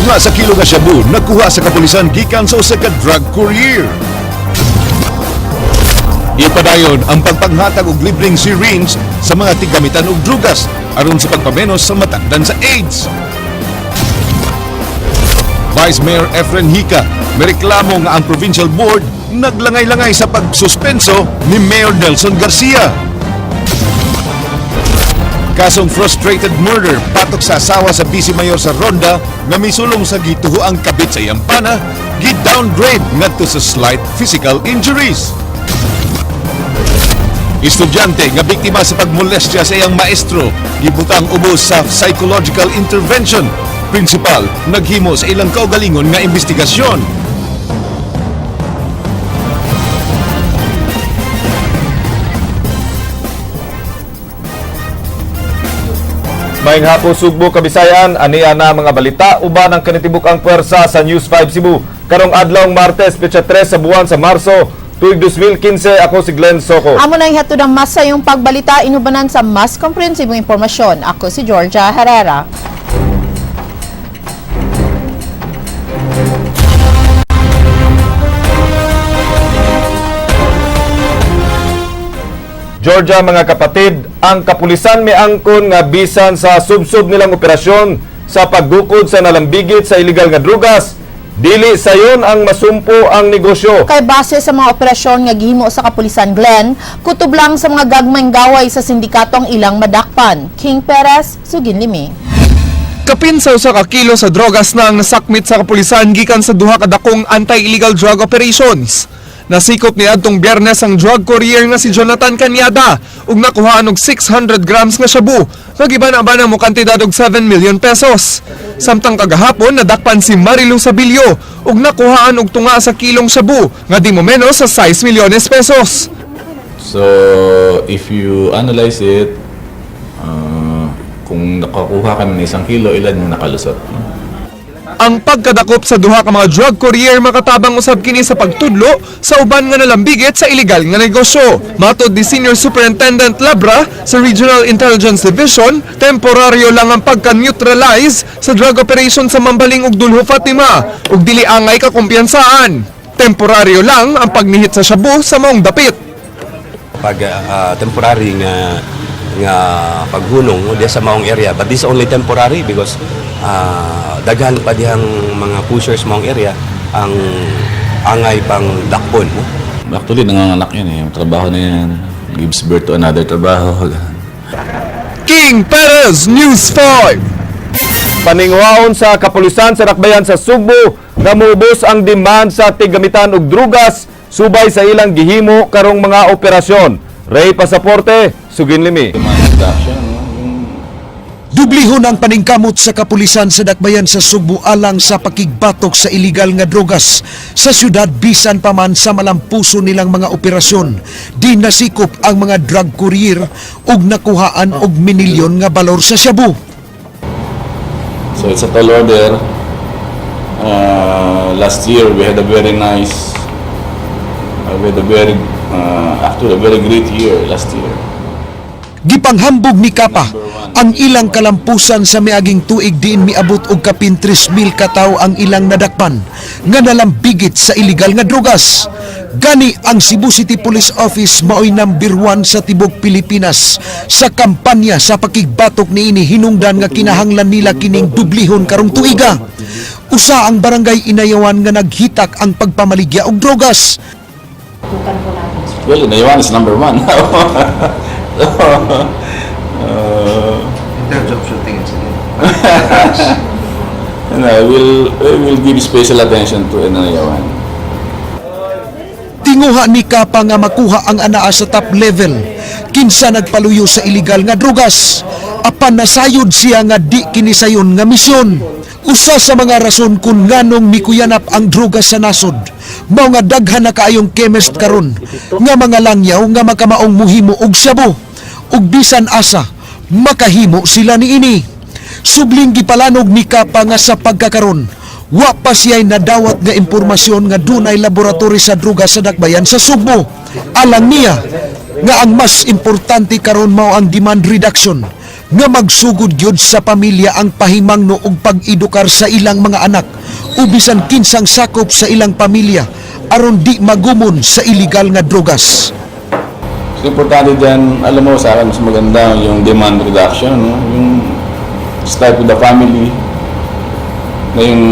Tunga sa kilo nga shabu nakuha sa kapulisan gikan sa usa ka drug courier. Ipadayon ang pagpanghatag og libreng syringe sa mga tiggamitan og drugas aron sa pagpamenos sa matagdan sa AIDS. Vice Mayor Efren Hica mereklamo nga ang Provincial Board naglangay-langay sa pagsuspenso ni Mayor Nelson Garcia. Kasong frustrated murder patok sa asawa sa Vice Mayor sa Ronda nga misulong sa gituho ang kabit sa iyang pana, gi-downgrade ngadto sa slight physical injuries. Estudyante nga biktima sa pagmolestya sa iyang maestro, gibutang ubos sa psychological intervention. Principal naghimo sa ilang kaugalingon nga investigasyon. Maayong hapon, Sugbo, Kabisayan, ania na mga balita uban ang kanitibuk ang puwersa sa News 5 Cebu. Karong adlawng Martes, petsa 3 sa buwan sa Marso, tuig 2015, ako si Glenn Soco. Amo na ihatod ang mas sayong pagbalita inubanan sa mas komprehensibong impormasyon. Ako si Georgia Herrera. Georgia, mga kapatid, ang kapulisan miangkon nga bisan sa subsob nilang operasyon sa paggukod sa nalambigit sa illegal nga drugas, dili sayon ang masumpo ang negosyo. Kay base sa mga operasyon nga gihimo sa kapulisan, Glenn, kutob lang sa mga gagmayng gaway sa sindikato ang ilang madakpan. King Perez, sugin limi. Kapin sa 1 ka kilo sa drogas na ang nasakmit sa kapulisan gikan sa duha ka dakong anti-illegal drug operations. Nasikop ni adtong Biyernes ang drug courier nga si Jonathan Cañada ug nakuhaan og 600 grams nga shabu nga giban-aban mo kantidad og 7 million pesos. Samtang kagahapon nadakpan si Marilu Sabilio ug nakuhaan og tunga sa kilong shabu nga di mo menos sa 6 milyones pesos. So, if you analyze it, kung nakakuha kami ng 1 kilo, ilan yung nakalusot? Ang pagkadakop sa duha ka mga drug courier makatabang usab kini sa pagtudlo sa uban nga nalambigit sa ilegal nga negosyo. Matod ni Senior Superintendent Labra sa Regional Intelligence Division, temporaryo lang ang pagka-neutralize sa drug operation sa Mambaling ug Dulho Fatima ug dili angay kakumpiyansaan. Temporaryo lang ang pagnihit sa shabu sa maong dapit. Pag temporary nga nga paghunong diya sa maong area, but this only temporary because daghan pa dihang mga pushers maong area ang angay pang dakpon, no? Actually, nanganganak yan eh. Yung trabaho na yan gives birth to another trabaho. King Perez, News 5. Paningwaon sa kapulisan sa Dakbayan sa Sugbo nga muubos ang demand sa tiggamitan og drugas subay sa ilang gihimo karong mga operasyon. Ray Pasaporte, sugin limi. Demand reduction, no? Yung Dublihon ang paningkamot sa kapulisan sa Dakbayan sa Sugbo alang sa pakigbatok sa iligal nga drogas sa syudad bisan pa man sa malampuso nilang mga operasyon. Di nasikop ang mga drug courier ug nakuhaan og minilyon nga balor sa shabu. So it's a tall order. Last year we had a very nice, we had a very, actually a very great year last year. Gipanghambog ni Kapa ang ilang kalampusan sa miaging tuig diin miabot og kapin 3,000 ka tawo ang ilang nadakpan nga nalambigit sa iligal nga drogas. Gani ang Cebu City Police Office maoy number 1 sa tibok Pilipinas sa kampanya sa pakigbatok niini hinungdan nga kinahanglan nila kining dublihon karong tuiga. Usa ang barangay Inayawan nga naghitak ang pagpamaligya og drogas. Well, Inayawan is number one now. In terms of shooting incident. And we will give special attention to Inayawan. Tinguha ni Kapa nga makuha ang anaa sa top level kinsa nagpaluyo sa iligal nga drugas. Apan nasayod siya nga di kinisayon nga misyon. Usa sa mga rason kung nganong mikuyanap ang droga sa nasod, mao nga daghan na kaayong chemist karon nga mga langyaw nga makamaong muhimo og shabu. Ug bisan asa makahimo sila niini. Subling gipalanog ni Kapa nga sa pagkakaron, wa pa siya'y nadawat nga impormasyon nga dunay laboratory sa droga sa Dakbayan sa Sugbo. Alang niya nga ang mas importante karon mao ang demand reduction. Nga magsugod gyud sa pamilya ang pahimangno ug pag-edukar sa ilang mga anak o bisan kinsang sakop sa ilang pamilya aron di magumon sa iligal nga drogas. So, importante dyan, alam mo, sa akin mas maganda yung demand reduction, no? Yung start with the family, na yung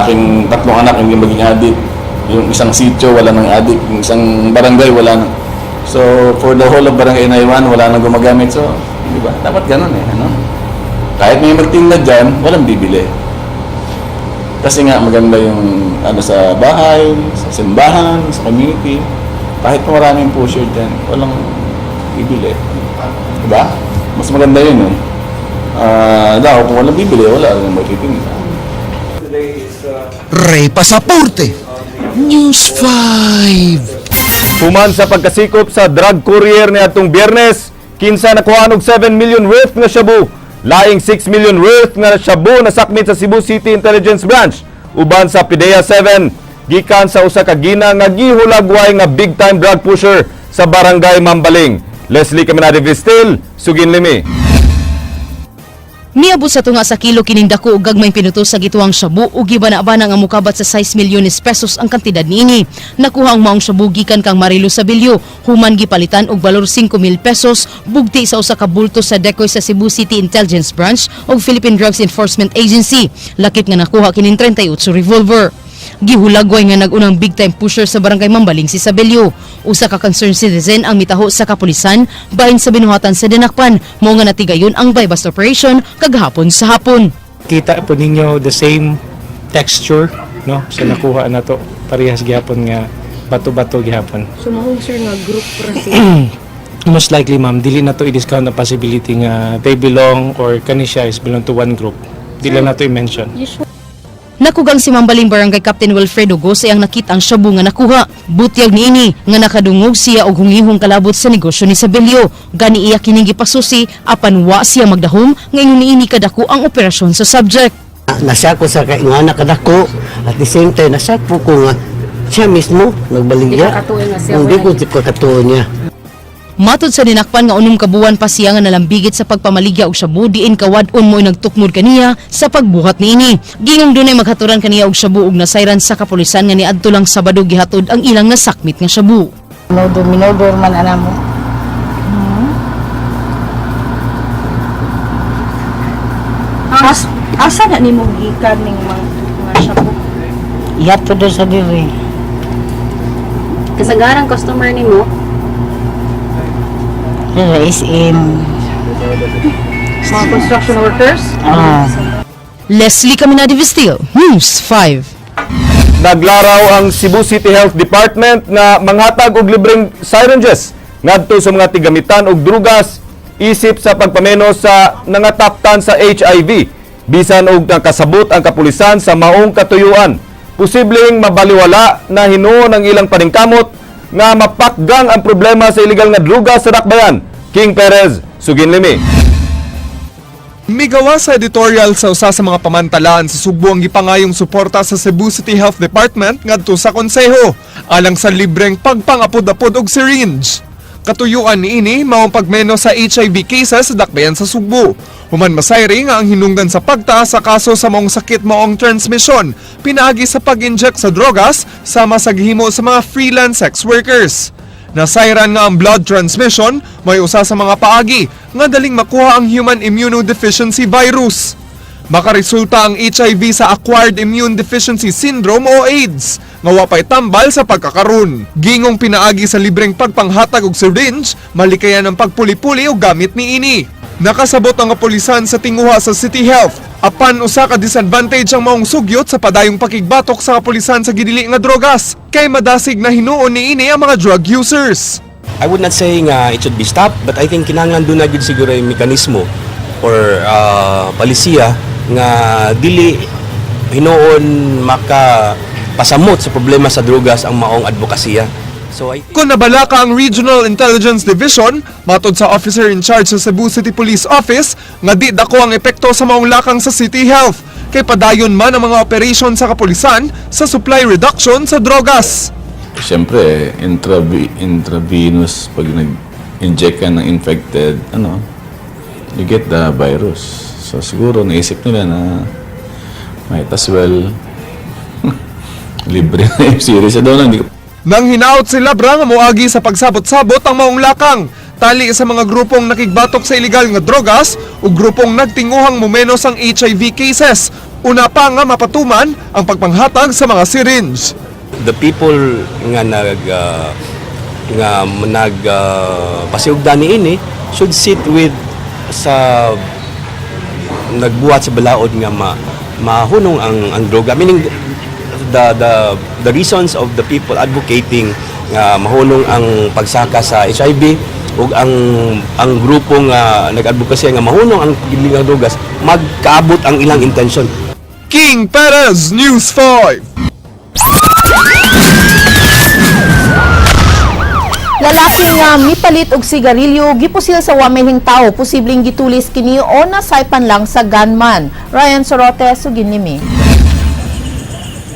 aking tatlong anak hindi maging addict, yung isang sitio wala nang addict, yung isang barangay wala nang. So, for the whole of Barangay Naiwan, wala nang gumagamit. So, di ba? Dapat ganun eh, ano? Kahit may magtinda dyan, walang bibili. Kasi nga maganda yung ano sa bahay, sa simbahan, sa community. Kahit pa maraming pusher dyan, walang bibili. Diba? Mas maganda yun eh. Daw, kung walang bibili, wala rin magtitinda. Ray Pasaporte, News 5. Human sa pagkasikop sa drug courier ni atong Biyernes, kinsa nakuhaan og 7 million worth nga shabu. Laing 6 million worth nga shabu nasakmit sa Cebu City Intelligence Branch uban sa PDEA 7 gikan sa usa ka gina nga gihulagway nga big time drug pusher sa Barangay Mambaling. Leslie Caminade Vistil, Sugin Limi. Miabot sa tunga sa kilo kining dako og gagmay pinutos sa gituang shabu ug gibana-bana nga mokabat sa 6 milyones pesos ang kantidad niini. Nakuha ang maong shabu gikan kang Marilo Sabilio, human gipalitan og balor 5,000 pesos bugti sa usa ka bulto sa decoy sa Cebu City Intelligence Branch ug Philippine Drugs Enforcement Agency. Lakip nga nakuha kining 38 revolver. Gihulagway nga nag-unang big time pusher sa Barangay Mambaling si Sabelio. Usa ka concerned citizen ang mitaho sa kapulisan bahin sa binuhatan sa dinakpan. Mao nga natigayon ang buy-bust operation kagahapon sa hapon. Kita po ninyo the same texture, no, sa nakuha na to, parehas gihapon nga bato-bato gihapon. So maong sir nga group ra sila? Most likely, ma'am, dili na to i-discount ang possibility nga they belong or kani siya is belong to one group. Dili na to i-mention. Nakugang si Mambaling Barangay Captain Wilfredo Gose ang nakita ang shabu nga nakuha. Butyag niini nga nakadungog siya og hungihong kalabot sa negosyo ni Sabelio. Gani iya kining gipasusi apan wa siya magdahom nga ingon niini kadako ang operasyon sa subject. Nasya ko sa kaingana kadako, at the same time nasya po ko nga siya mismo nagbaligya. Di ka katuo nga siya, Hindi wala ko ko katuo niya. Matod sa dinakpan nga 6 ka buwan pa siya nga nalambigit sa pagpamaligya og shabu diin kawad-on mo'y nagtukmod kaniya sa pagbuhat niini. Gingong dunay maghaturan kaniya og shabu ug nasayran sa kapulisan nga niadto lang Sabado gihatod ang ilang nasakmit nga shabu. No, minodor man ana mo. Asa na nimo gikan ning mga shabu? Iyato doon sa diri. Kasagaran customer nimo? Sa SM. Mga construction workers? Ah. Leslie Caminade Vestil, News 5. Naglaraw ang Cebu City Health Department nga manghatag og libreng syringes ngadto sa mga tigamitan og drugas isip sa pagpamenos sa nangataptan sa HIV. Bisan og nakasabot ang kapulisan sa maong katuyuan, posibleng mabaliwala na hinuon ang ilang paningkamot nga mapakgang ang problema sa illegal nga drugas sa dakbayan. King Perez, Sugin Limi. Migawa sa editorial sa usa sa mga pamantalaan sa Sugbo ang gipangayong suporta sa Cebu City Health Department ngadto sa konseho alang sa libreng pagpangapod-apod og syringe. Katuyuan niini mao ang pagmenos sa HIV cases sa dakbayan sa Sugbo. Human masayri nga ang hinungdan sa pagtaas sa kaso sa maong sakit mao ang transmission pinaagi sa pag-inject sa drogas sama sa gihimo sa mga freelance sex workers. Nasayran nga ang blood transmission may usa sa mga paagi nga daling makuha ang human immunodeficiency virus. Makaresulta ang HIV sa Acquired Immune Deficiency Syndrome o AIDS nga wa pay tambal sa pagkakaron. Gingong pinaagi sa libreng pagpanghatag og syringe, malikayan ang pagpuli-puli og gamit niini. Nakasabot ang kapulisan sa tinguha sa City Health apan usa ka disadvantage ang maong sugyot sa padayong pakigbatok sa kapulisan sa gidili nga drogas kay madasig na hinuon niini ang mga drug users. I would not say nga it should be stopped, but I think kinahanglan duna gyud siguro yung mekanismo or palisiya nga dili hinuon maka pasamot sa problema sa drogas ang maong advokasya. So I Kung nabalaka ang Regional Intelligence Division, matod sa officer in charge sa Cebu City Police Office, nga di dako ang epekto sa maong lakang sa City Health, kay padayon man ang mga operation sa kapulisan sa supply reduction sa drogas. Siyempre, intravenous, pag nag-inject ka ng infected, ano, You get the virus. So siguro naisip nila na might as well libre na yung series. Sa doon lang, hindi ko Nang hinaot si Labra nga moagi sa pagsabot-sabot ang maong lakang, tali sa mga grupong nakigbatok sa illegal nga drogas ug grupong nagtinguhang mumenos ang HIV cases. Una pa nga mapatuman ang pagpanghatag sa mga syringe. The people nga nag nga nag pasiugda niini should sit with sa nagbuhat sa balaod nga mahunong ang droga, meaning the reasons of the people advocating nga mahunong ang pagsaka sa HIV ug ang grupo nga nag-advocacy nga mahunong ang illegal drogas, magkaabot ang ilang intention. King Perez, News 5. Lalaki nga mipalit og sigarilyo gipusil sa wamehing tao, posibleng gitulis kini o nasaypan lang sa gunman. Ryan Sorote, suginimi.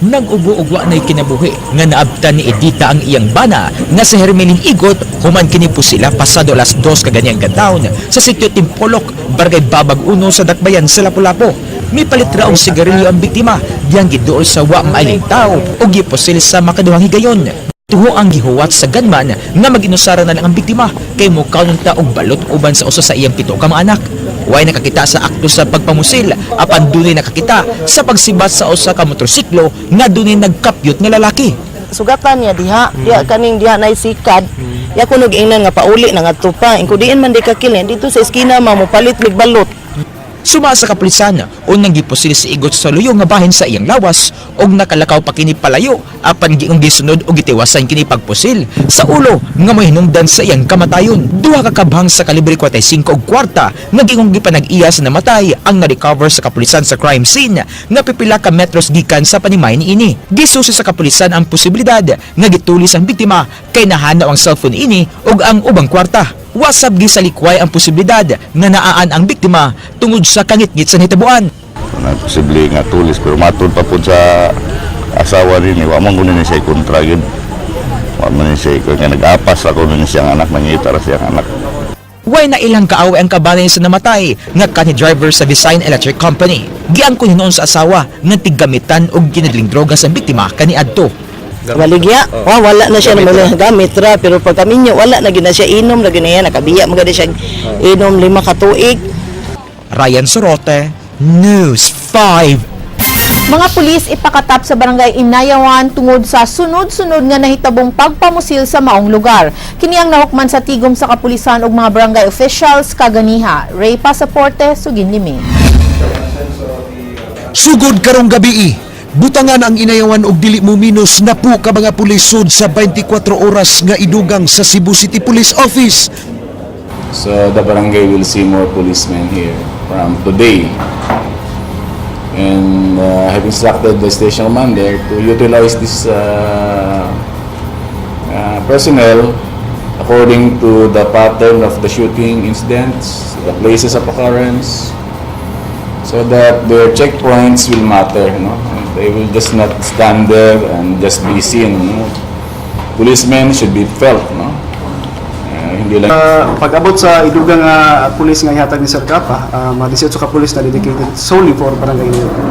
Nag-ubo og wa na'y kinabuhi nga naabtan ni Edita ang iyang bana nga si Hermelin Igot human kini pusila pasado alas 2 kaganiyang gataon sa sitio Timpolok, Barangay Babag Uno sa Dakbayan sa Lapu-Lapu. Mipalit ra og sigarilyo ang biktima diyang giduol sa wa mailing tao ug gipusil sa makaduhang higayon. Tuho ang gihuwat sa gunman nga mag-inusara na lang ang biktima kay mukaon ta og balot uban sa usa sa iyang 7 ka mga anak. Way nakakita sa akto sa pagpamusil apan dunay nakakita sa pagsibat sa usa ka motorsiklo nga dunay nagkapyot nga lalaki. Sugatan niya diha, diha kaning diha nay sikad. Ya kuno giingnan nga pauli na ngadto pa. Ingko diin man di ka kilin dito sa eskina ma mopalit mig balot. Suma sa kapulisan, unang gipusil si Igot sa luyo nga bahin sa iyang lawas og nakalakaw pa kini palayo apan giong gisunod og gitiwasan kini pagpusil sa ulo nga mahinungdan sa iyang kamatayon. Duha ka kabhang sa kalibre 45 og kwarta nga giong gipanag-iya sa namatay ang na-recover sa kapulisan sa crime scene nga pipila ka metros gikan sa panimay niini. Gisusi sa kapulisan ang posibilidad nga gitulis ang biktima kay nahanaw ang cellphone ini ug ang ubang kwarta. Wasab gisalikway ang posibilidad nga naaan ang biktima tungod sa kangitngit sa nahitabuan. Na posible nga tulis, pero matud pa pud sa asawa rin, wa man kuno ni siya kontra gyud, wa man ni siya nga nag-apas ako ni siyang anak, nangita ra siyang anak. Way na ilang kaaway ang kabanay sa namatay nga kanhi driver sa Visayan Electric Company. Giangkon hinuon sa asawa nga tiggamitan og ginadling droga sa biktima kaniadto. Waligya, oh, wala na siya gamit, gamit ra pero pag kaminyo wala na gyud na siya inom na gyud na yan, nakabiya man gud siya inom 5 ka tuig. Ryan Sorote, News 5. Mga pulis ipakatap sa Barangay Inayawan tungod sa sunod-sunod nga nahitabong pagpamusil sa maong lugar. Kini ang nahukman sa tigom sa kapulisan ug mga barangay officials kaganiha. Ray Pasaporte, Suginlimi. Sugod karong gabii, butangan ang Inayawan og dili mo minus na po ka mga pulis sud sa 24 oras nga idugang sa Cebu City Police Office. So the barangay will see more policemen here from today. And I have instructed the station commander to utilize this personnel according to the pattern of the shooting incidents, the places of occurrence, so that their checkpoints will matter. No? They will just not stand there and just be seen. No? Policemen should be felt. No? Hindi lang Pag-abot sa idugang nga pulis nga ihatag ni Sir Capa, mga 18 ka pulis na dedicated solely for Barangay Inayawan.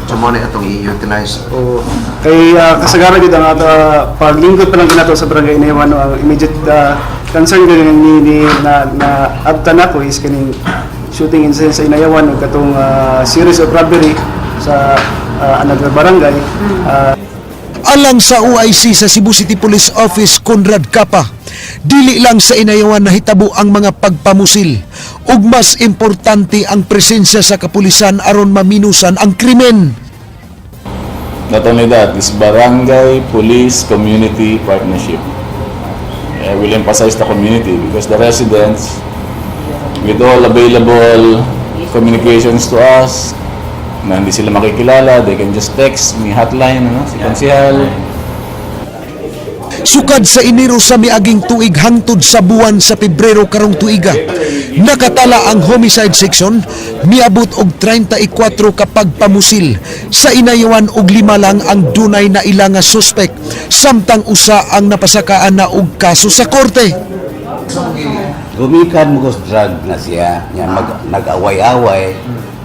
So mo na itong i-utilize. O kay kasagaran gyud ang ato paglingkod pa lang ginato sa Barangay Inayawan, no, ang immediate concern gyud ni na abtan nako is kaning shooting incident sa Inayawan ug katong series of robbery sa another barangay. Alang sa OIC sa Cebu City Police Office Conrad Capa, dili lang sa Inayawan nahitabo ang mga pagpamusil ug mas importante ang presensya sa kapulisan aron maminusan ang krimen. Not only that, this barangay police community partnership. I will emphasize the community because the residents, with all available communications to us, na hindi sila makikilala, they can just text, may hotline, ano, si konsihal. Sukad sa Enero sa miaging tuig hangtod sa buwan sa Pebrero karong tuiga, nakatala ang homicide section miabot og 34 ka pagpamusil sa Inayawan og 5 lang ang dunay na ila nga suspect samtang usa ang napasakaan na og kaso sa korte. Gumikan mo sa drug na siya, nya nag-away-away.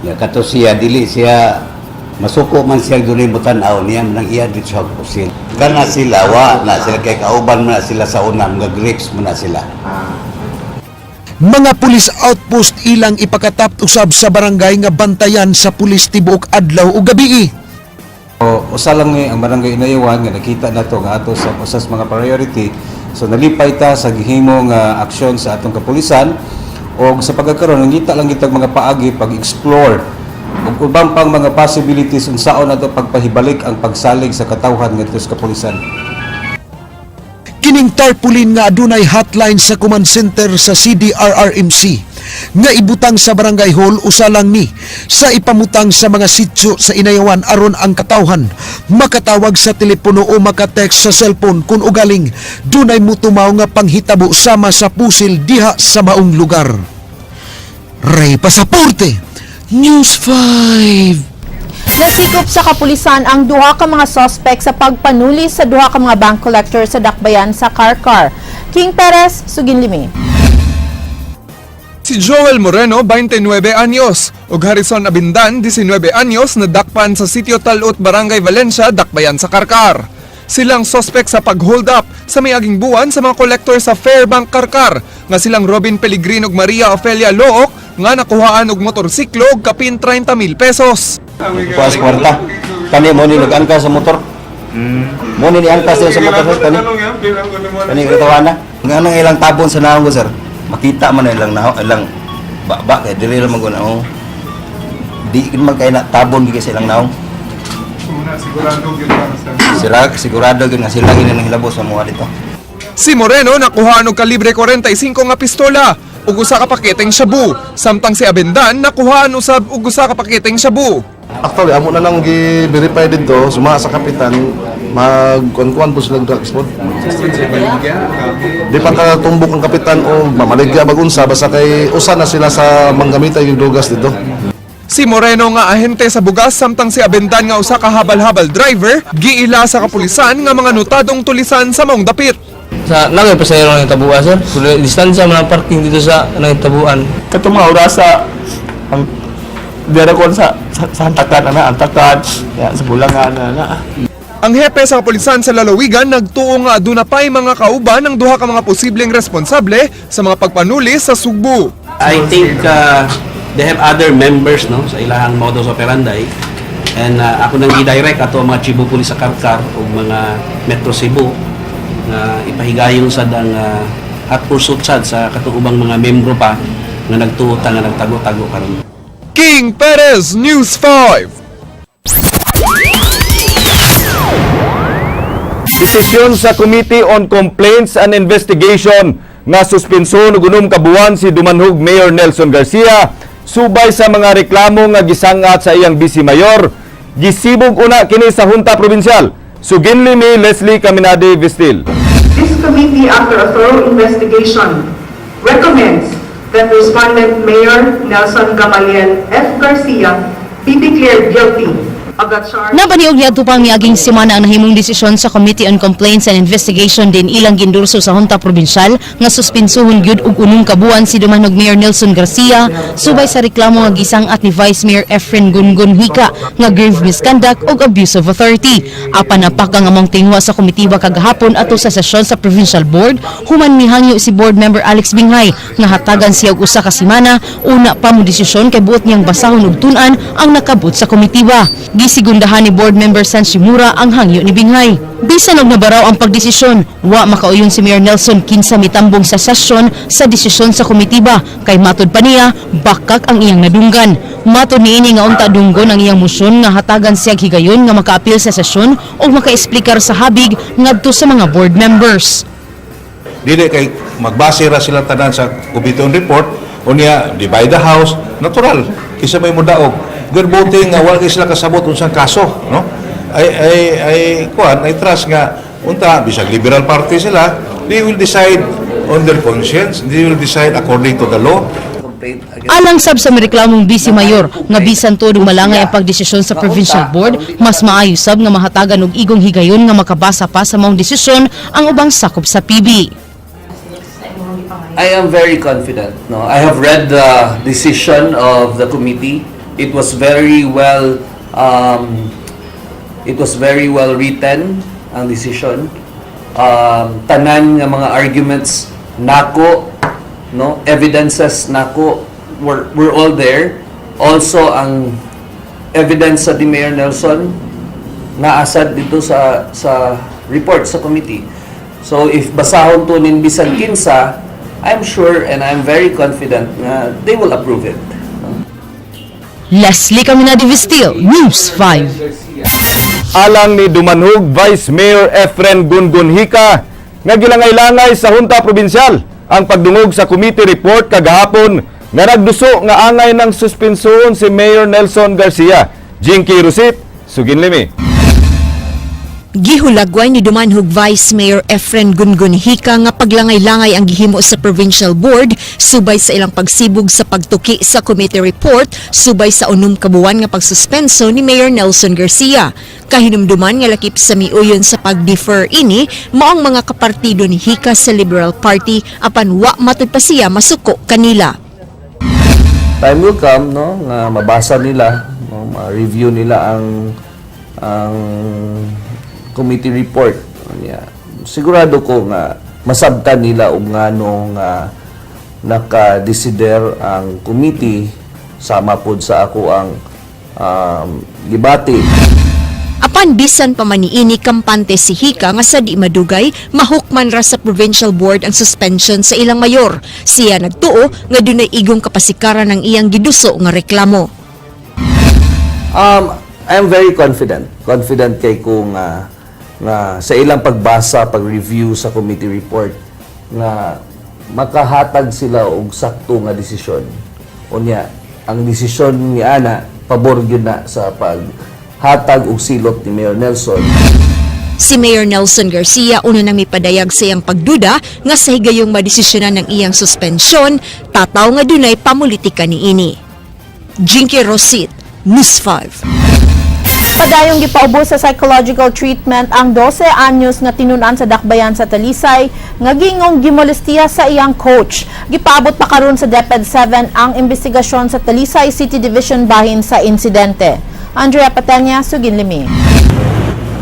Nya kato siya dili siya masuko man siya dunay mo tan-aw niya nang iya dito siya pusil. Kana sila wa na sila kay kauban man na sila sa una, mga grips man na sila. Mga pulis outpost ilang ipakatap usab sa barangay nga bantayan sa pulis tibuok adlaw ug gabii. O, usa lang ni ang barangay Inayawan nga nakita nato nga ato sa usas mga priority. So nalipay ta sa gihimo nga aksyon sa atong kapulisan og sa pagkakaron nangita lang gitag mga paagi pag-explore ug ubang pang mga possibilities unsaon nato pagpahibalik ang pagsalig sa katawhan ngadto sa kapulisan. Kining tarpaulin nga adunay hotline sa command center sa CDRRMC nga ibutang sa barangay hall usa lang ni sa ipamutang sa mga sityo sa Inayawan aron ang katawhan makatawag sa telepono o makatext sa cellphone kung ugaling dunay mutumaw nga panghitabo sama sa pusil diha sa maong lugar. Ray Pasaporte, News 5. Nasikop sa kapulisan ang duha ka mga suspect sa pagpanuli sa duha ka mga bank collector sa Dakbayan sa Carcar. King Perez, Suginlimi. Si Joel Moreno, 29 anyos, ug Harrison Abindan, 19 anyos, nadakpan sa Sitio Talut, Barangay Valencia, Dakbayan sa Carcar. Silang sospek sa pag-hold up sa may-aging buwan sa mga kolektor sa Fairbank Carcar nga silang Robin Pellegrin ug Maria Ofelia Look nga nakuhaan og motorsiklo ug kapin 30,000 pesos. Kuha sa kwarta. Kani mo ni nag-angkas sa motor. Mo ni niangkas sa motor, sir, kani. Kani katawa na. Nga nang ilang tabon sa naong ko, sir. Makita man na ilang naong ilang ba kay dili ra man ko naong. Di man kay na tabon gid sa ilang naong. Sigurado gyud. Sila sigurado gyud nga sila gid nang hilabos sa mga dito. Si Moreno nakuhaan og kalibre 45 nga pistola ug usa ka paketeng shabu, samtang si Abendan nakuhaan usab og usa ka paketeng shabu. Actually, amo na lang gi-verify dito, suma sa kapitan, mag-kuan-kuan po sila drugs pod. Di pa katumbok ang kapitan o mamaligya bagunsa, basta kay usa na sila sa manggamitay yung drugas dito. Si Moreno nga ahente sa bugas samtang si Abendan nga usa ka habal-habal driver giila sa kapulisan nga mga notadong tulisan sa maong dapit. Sa nagay pasahero ng tabuan, sir. Pero distansya man ang parking dito sa nang tabuan. Katong mga orasa ang dira ko sa antakan ana, antakan ya, sa bulangan ana. Ang hepe sa kapulisan sa lalawigan nagtuo nga aduna pa'y mga kauban ng duha ka mga posibleng responsable sa mga pagpanulis sa Sugbo. I think they have other members, no, sa ilahang modus operandi and ako nang gi-direct ato ang mga Cebu Police sa Carcar o mga Metro Cebu nga ipahigayon sad ang hot pursuit sad sa katong ubang mga membro pa nga nagtuotan nga nagtago-tago karon. King Perez, News 5. Desisyon sa Committee on Complaints and Investigation nga suspenso og 6 ka buwan si Dumanhog Mayor Nelson Garcia subay sa mga reklamo nga gisangat sa iyang vice mayor. Gisibog una kini sa Junta Provincial. Suginli ni Leslie Caminade Vestil. This committee, after a thorough investigation, recommends that respondent Mayor Nelson Gamaliel F. Garcia be declared guilty of the charge. Nabaniog niadto pang miaging semana ang nahimong desisyon sa Committee on Complaints and Investigation din ilang gindurso sa Junta Provincial nga suspinsuhon gyud og 6 ka buwan si Dumanhog Mayor Nelson Garcia subay sa reklamo nga gisang-at ni Vice Mayor Efren Gungun Hika nga grave misconduct ug abuse of authority. Apan napaka nga mong tingwa sa komitiba kagahapon ato sa sesyon sa Provincial Board human mihangyo si Board Member Alex Binghay nga hatagan siya og 1 ka semana una pa mo desisyon kay buot niyang basahon og tun-an ang nakabot sa komitiba. Gisigundahan ni Board Member San Shimura ang hangyo ni Binghay. Bisan og nabaraw ang pagdesisyon, wa makauyon si Mayor Nelson kinsa mitambong sa sesyon sa desisyon sa komitiba kay matod pa niya bakak ang iyang nadunggan. Matod niini nga unta dunggon ang iyang motion nga hatagan siya higayon nga makaapil sa sesyon o makaesplikar sa habig ngadto sa mga board members. Dili kay magbase ra sila tanan sa committee on report, unya divide the house, natural kisa may mudaog. Good voting nga wala kay sila kasabot unsang kaso, no? Ay kuan, ay trust nga unta bisag Liberal Party sila, they will decide on their conscience, they will decide according to the law. Alang sab sa mireklamong Vice Mayor nga bisan tuod malangay ang pagdesisyon sa Provincial Board, mas maayo sab nga mahatagan og igong higayon nga makabasa pa sa maong desisyon ang ubang sakop sa PB. I am very confident. No, I have read the decision of the committee. It was very well written ang decision. Tanan nga mga arguments nako, no, evidences nako were all there. Also ang evidence sa ni Mayor Nelson naasad dito sa report sa committee. So if basahon to nin bisan kinsa, I'm sure and I'm very confident na they will approve it. Leslie Caminada Vestil, News 5. Alang ni Dumanhug Vice Mayor Efren Gungun Hika nga gilangay-langay sa Junta Probinsyal ang pagdungog sa committee report kagahapon nga nagduso nga angay ng suspensyon si Mayor Nelson Garcia. Jinky Rosit, Suginlimi. Gihulagway ni Dumanhug Vice Mayor Efren Gungun Hika nga paglangay-langay ang gihimo sa Provincial Board subay sa ilang pagsibog sa pagtuki sa committee report subay sa 6 ka buwan nga pagsuspenso ni Mayor Nelson Garcia. Kahinumduman nga lakip sa miuyon sa pag-defer ini maong mga kapartido ni Hika sa Liberal Party, apan wa matud pa siya masuko kanila. Time will come, no, nga mabasa nila, no, ma-review nila ang committee report. Yeah. Sigurado ko nga masabtan nila og ngano nga naka-desider ang committee sama pod sa ako ang gibati. Apan bisan pa man niini, kampante si Hika nga sa di madugay mahukman ra sa Provincial Board ang suspension sa ilang mayor. Siya nagtuo nga dunay igong kapasikaran ng iyang giduso nga reklamo. I am very confident. Confident kay ko nga sa ilang pagbasa, pag-review sa committee report nga makahatag sila og sakto nga desisyon. Unya, ang desisyon ni ana pabor gyud na sa paghatag og silot ni Mayor Nelson. Si Mayor Nelson Garcia una nang mipadayag sa iyang pagduda nga sa higayong madesisyonan ng iyang suspensyon, tataw nga dunay pamulitika niini. Jinky Rosit, News 5. Padayong gipaubos sa psychological treatment ang 12 anyos nga tinun-an sa Dakbayan sa Talisay nga gingong gimolestiya sa iyang coach. Gipaabot pa karon sa DepEd 7 ang investigasyon sa Talisay City Division bahin sa insidente. Andrea Patenya, Suginlimi.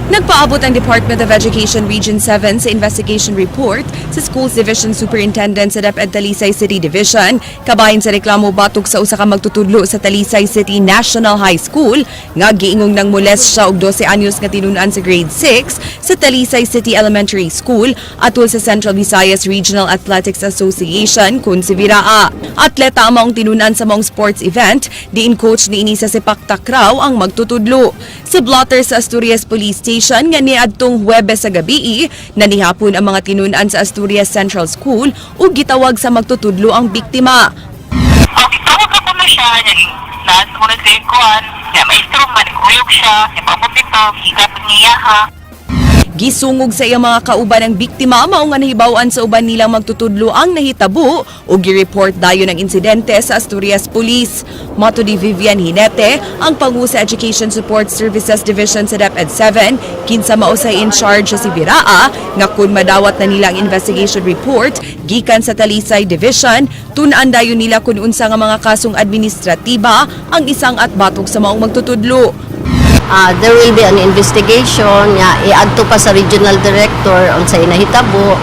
Nagpaabot ang Department of Education Region 7 sa investigation report sa Schools Division Superintendent sa DepEd Talisay City Division kabahin sa reklamo batok sa usa ka magtutudlo sa Talisay City National High School nga giingong nang molest siya og 12 anyos nga tinun-an sa grade 6 sa Talisay City Elementary School atol sa Central Visayas Regional Athletics Association kun si Viraa. Atleta ang maong tinun-an sa maong sports event, diin coach ni ini sa sepak takraw ang magtutudlo. Sa blotter sa Asturias Police Station nga niadtong Huwebes sa gabii, nanihapon ang mga tinun-an sa Asturias Central School ug gitawag sa magtutudlo ang biktima. Ko na siya, naas mo na sa kuan, niya maestro man, kuyog siya, niya paabot dito, gikat niya ha. Gisungog sa iyang mga kauban ang biktima, mao nga nahibaw-an sa uban nilang magtutudlo ang nahitabo ug gi-report dayon ang insidente sa Asturias Police. Mato ni Vivian Hinete, ang pangu sa Education Support Services Division sa DepEd 7, kinsa mausay in charge sa Sibiraa, nga kun madawat na nila ang investigation report gikan sa Talisay Division, tun-an dayon nila kun unsa nga mga kasong administratiba ang isang at batok sa maong magtutudlo. There will be an investigation nga iadto pa sa regional director unsay nahitabo.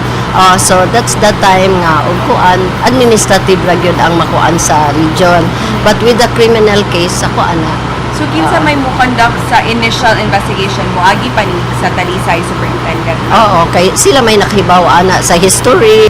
So that's the time nga og kuan, administrative ra gyud ang makuan sa region, but with the criminal case sa kuan na. So kinsa may mo conduct sa initial investigation, mo agi pa ni sa Talisay Superintendent? Oo, kay sila may nakahibaw ana sa history.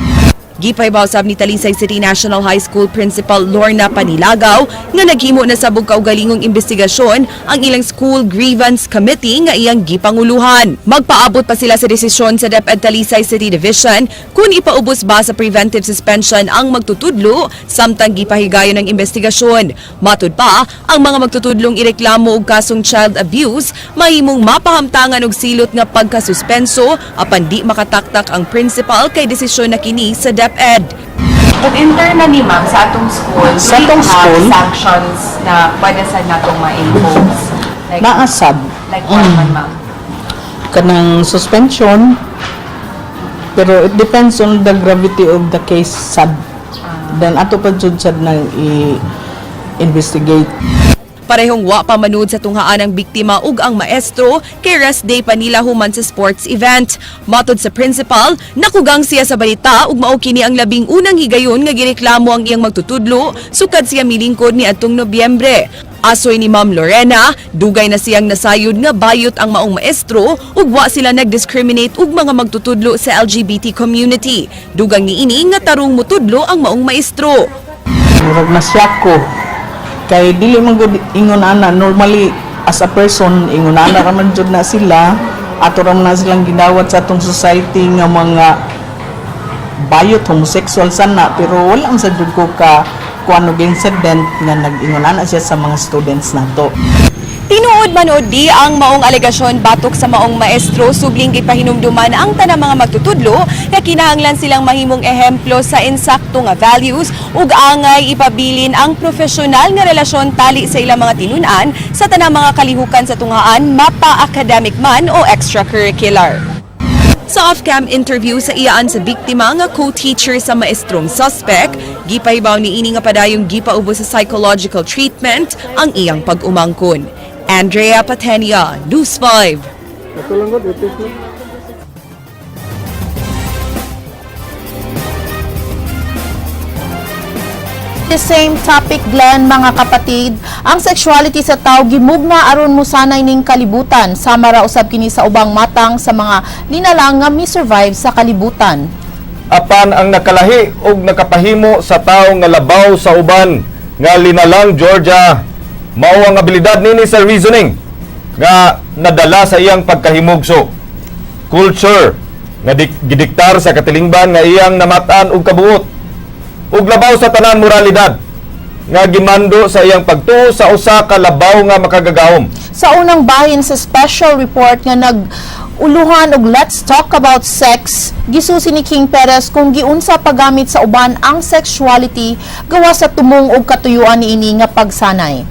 Gipahibaw sab ni Talisay City National High School Principal Lorna Panilagaw nga naghimo na sa kaugalingong investigasyon ang ilang School Grievance Committee nga iyang gipanguluhan. Magpaabot pa sila sa desisyon sa DepEd Talisay City Division kung ipaubos ba sa preventive suspension ang magtutudlo samtang gipahigayon ang investigasyon. Matud pa, ang mga magtutudlong ireklamo og kasong child abuse mahimong mapahamtangan og silot nga pagkasuspenso, apan di makataktak ang principal kay desisyon na kini sa DepEd. But internally, ma'am, sa atong school, do Sa we atong have school? sanctions na pwede sa natong ma-impose? Like, Naasab. Like what man, ma'am? Kanang suspension. Pero it depends on the gravity of the case sad. Then ato pa jud sad nang i-investigate. Parehong wa pa manud sa tunghaan ang biktima ug ang maestro kay rest day pa nila human sa sports event. Matod sa principal, nakugang siya sa balita ug mao kini ang labing unang higayon nga gireklamo ang iyang magtutudlo sukad siya milingkod ni adtong Nobyembre. Asoy ni Ma'am Lorena, dugay na siyang nasayod nga bayot ang maong maestro ug wa sila nag-discriminate og mga magtutudlo sa LGBT community. Dugang niini nga tarong mutudlo ang maong maestro. Murag na siya ko. Kay dili man gud ingon ana, normally as a person ingon ana ra man jud na sila, ato ra man na silang gidawat sa atong society nga mga bayot, homosexual sana, pero wala man sa jud ko ka kuan og incident nga nag-ingon ana siya sa mga students nato. Tinuod manood di ang maong alegasyon batok sa maong maestro, subling gipahinumduman ang tanang mga magtutudlo nga kinahanglan silang mahimong ehemplo sa insakto nga values ug angay ipabilin ang profesional nga relasyon tali sa ilang mga tinun-an sa tanang mga kalihukan sa tunghaan, mapa-academic man o extracurricular. Sa off-cam interview sa iyaan sa biktima nga co-teacher sa maestrong suspect, gipahibaw ni ini nga padayong gipaubos sa psychological treatment ang iyang pag-umangkon. Andrea Patenia, News 5. The same topic, Glenn, mga kapatid, ang sexuality sa tao gimugna aron mosanay ning kalibutan. Sama ra usab kini sa ubang matang sa mga linalang nga mi-survive sa kalibutan. Apan ang nakalahi og nakapahimo sa tawo nga labaw sa uban nga linalang, Georgia, mao ang abilidad nini sa reasoning nga nadala sa iyang pagkahimugso. Culture nga gidiktar sa katilingban nga iyang namatan og kabuot. Ug labaw sa tanan, moralidad nga gimando sa iyang pagtuo sa usa ka labaw nga makagagahom. Sa unang bahin sa special report nga nag uluhan og "Let's Talk About Sex", gisusi ni King Perez kung giunsa paggamit sa uban ang sexuality gawa sa tumong og katuyuan niini nga pagsanay.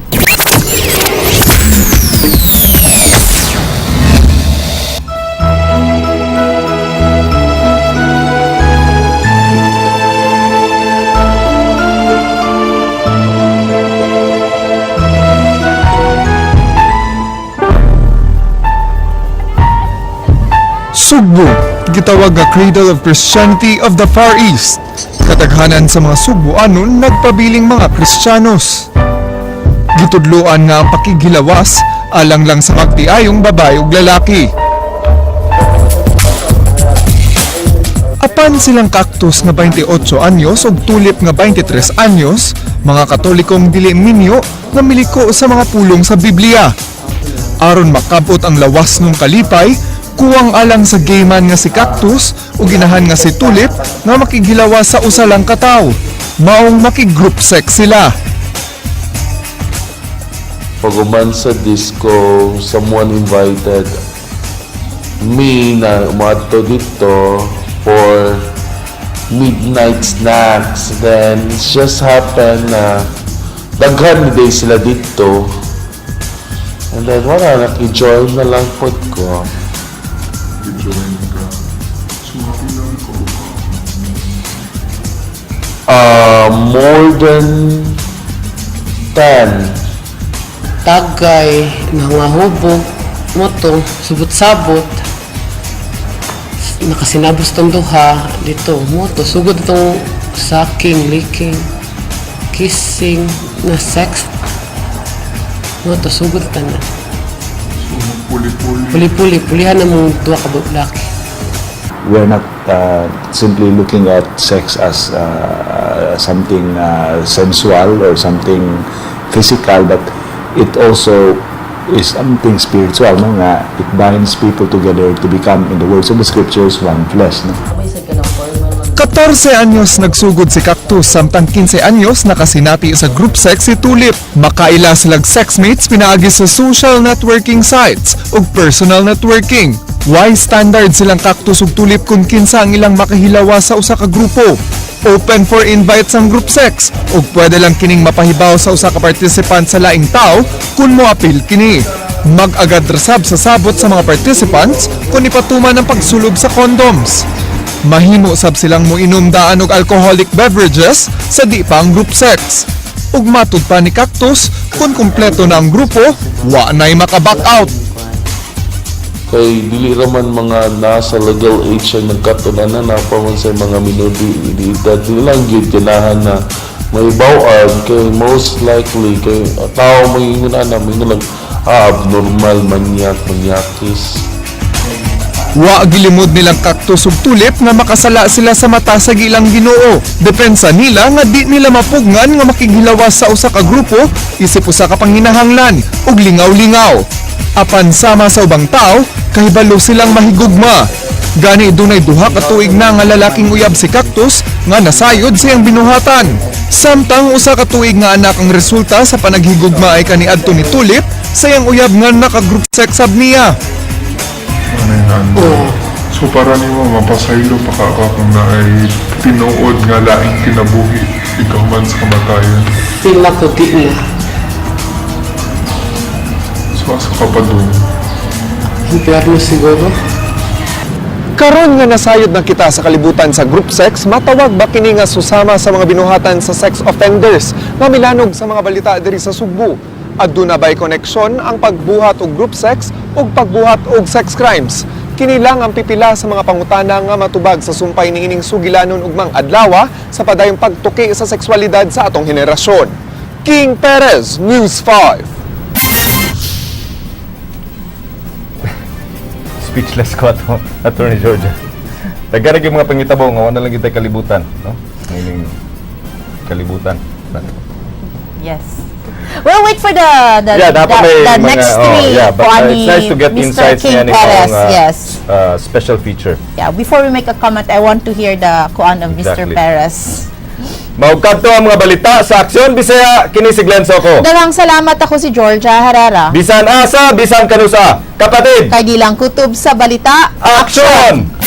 Sugbo, gitawag nga Cradle of Christianity of the Far East. Kataghanan sa mga Sugboanon nagpabiling mga Kristiyanos. Gitudloan nga ang pakighilawas alang lang sa magtiayong babae ug lalaki. Apan silang Cactus nga 28 anyos ug Tulip nga 23 anyos, mga Katolikong dili minyo nga miliko sa mga pulong sa Biblia. Aron makabot ang lawas ng kalipay, kuwang alang sa gay man nga si Cactus o ginahan nga si Tulip nga makighilawas sa usa lang ka tawo. Maong makig-group sex sila. Pag sa disco, someone invited me na umadto dito for midnight snacks. Then, it just happened na daghan ni day sila dito. And then, wala, naki-join na lang pod ko. Join ka. So, ilang ko? More than 10. Tagay, nangahubog, moto, subot-sabot. Nakasinabos tong duha dito, moto, sugod itong sucking, licking, kissing, na sex. Moto, sugod tanan. So, puli-puli. Puli-puli, pulihan na mong duha ka laki. We're not simply looking at sex as something sensual or something physical, but it also is something spiritual, no? Nga it binds people together to become, in the words of the scriptures, one flesh, no? 14 anyos nagsugod si Cactus, samtang 15 anyos nakasinati sa group sex si Tulip. Makaila silag sexmates pinaagi sa social networking sites ug personal networking. Way standard silang Cactus ug Tulip kung kinsa ang ilang makahilawa sa usa ka grupo. Open for invites ang group sex ug pwede lang kining mapahibaw sa usa ka participant sa laing tao kung moapil kini. Mag-agad rasab sa sabot sa mga participants kung ipatuman ang pagsulob sa condoms. Mahimo sab silang moinom daan og alcoholic beverages sa di pa ang group sex. Ug matud pa ni Cactus, kung kumpleto na ang grupo, wa na'y maka-back out. Kay dili raman mga nasa legal age ang nagkatunan na na pa man sa mga minor de edad, dili lang gyud ganahan na may bawaan kay most likely kay tao may ana, may lang, ah, abnormal, manyak, manyakis. Wa gilimod nilang Cactus ug Tulip nga makasala sila sa mata sa gilang Ginoo. Depensa nila nga di nila mapugnan nga makighilawas sa usa ka grupo isip usa ka panginahanglan ug lingaw-lingaw. Apan sama sa ubang tao, kahibalo silang mahigugma. Gani dunay 2 ka tuig na nga lalaking uyab si Cactus nga nasayod sa iyang binuhatan. Samtang 1 ka tuig nga anak ang resulta sa panaghigugma ay kaniadto ni Tulip sa iyang uyab nga naka-group sex sab niya. Ano yun? So para nimo mapasaylo pa ka kung naay tinuod nga laing kinabuhi ikaw man sa kamatayan? Feel na ko di na. So asa ka pa dun? Impyerno siguro. Karon nga nasayod na kita sa kalibutan sa group sex, matawag ba kini nga susama sa mga binuhatan sa sex offenders nga milanog sa mga balita diri sa Sugbo? Aduna bay koneksyon ang pagbuhat og group sex ug pagbuhat og sex crimes? Kini lang ang pipila sa mga pangutana nga matubag sa sumpay niining sugilanon ugmang adlawa sa padayong pagtuki sa sexualidad sa atong henerasyon. King Perez, News 5. Speechless ko ato, Attorney Georgia. Daghan yung mga pangitabo nga wala lang kitay kalibutan, no? Meaning kalibutan. Yes. We'll wait for the Yeah, dapat may the mga, next oh, three yeah, but kuan it's nice to get ni Mr. insights King niya ni Perez. Kong, special feature. Yeah, before we make a comment, I want to hear the kuan of Mr. Perez. Maugkadto ang mga balita sa Aksyon Bisaya, kini si Glenn Soco. Daghang salamat, ako si Georgia Herrera. Bisan asa, bisan kanusa. Kapatid, Kay di lang kutob sa balita. Aksyon!